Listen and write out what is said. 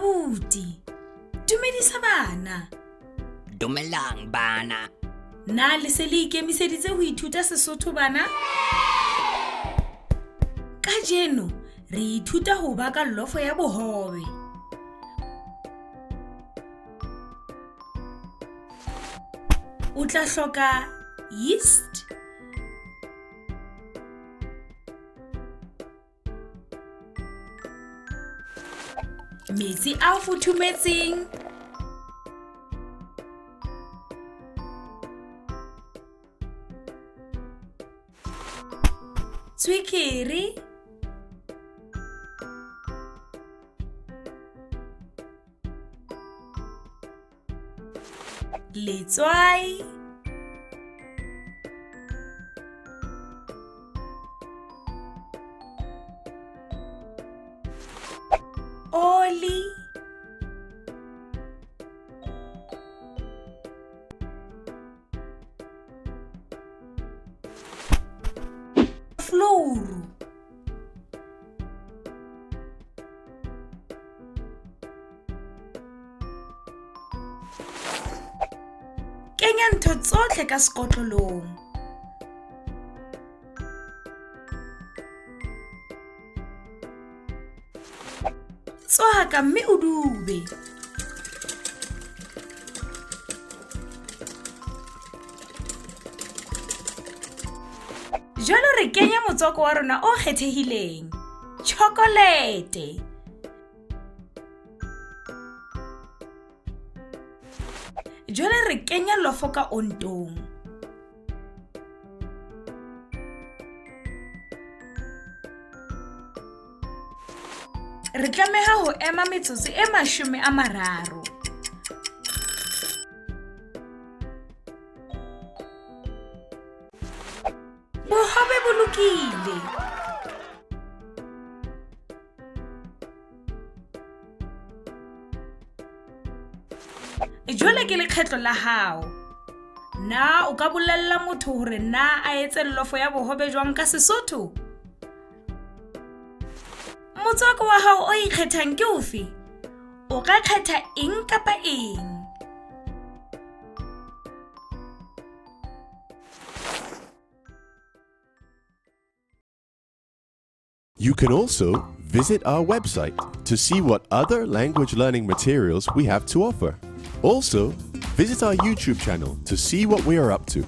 Abuti, dumedisa bana. Dumelang bana. Na le se le ikemiseditse ho ithuta Sesotho bana? Kajeno re ithuta ho baka lofo ya bohobe. O tla hloka yeast, metsi a futhumetseng, tswekere, letswai, oli, flouru. Kenya ntho tsotlhe ka sekotlolong. Tswaka mme o dube. Jwale re kenya motswako wa rona o kgethehileng, tjhokolete. Jwale re kenya lofo ka ontong. Re tlameha ho ema metsotso e 30. Bohobe bo lokile. Jwale ke lekgetlo la hao. Na o ka bolella motho hore na a etse lofo ya bohobe jwang ka Sesotho? Motswako wa hao o ikgethang ke ofe? O ka kgetha eng kapa eng? You can also visit our website to see what other language learning materials we have to offer. Also, visit our YouTube channel to see what we are up to.